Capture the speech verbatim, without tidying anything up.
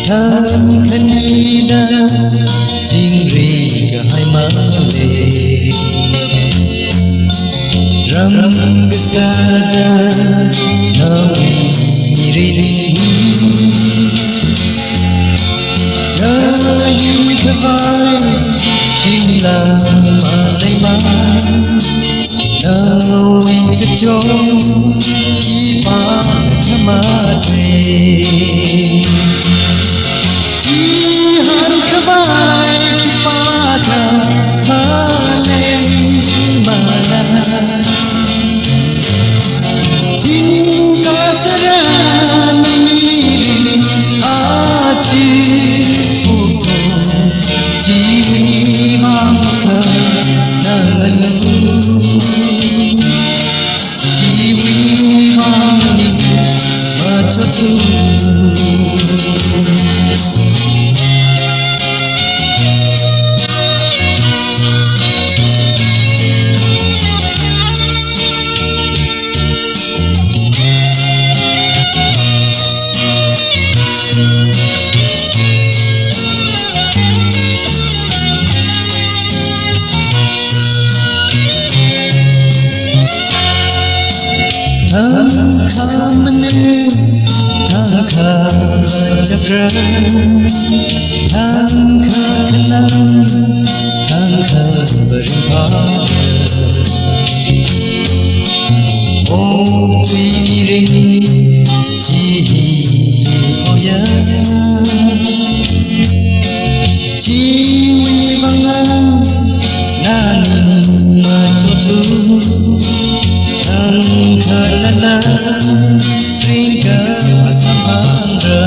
Thang khanida chingri kahai male. Ram kasāda nawui mirin hi. Nayu khavai shimla maleimana. Nawui kachot khipākha mate. Chihān khavai khipākha maleimana. Jingkasāra mirin achi pukto. Chiwui vang kha nana lu. Chiwui vang ni machotu. Thang khamane, thang kha chakra, thang khanang, thang kha barimpa. Oktui mirin chi hi oya. Chiwui vang nana machotu. Thang khanana ringkasā phangra.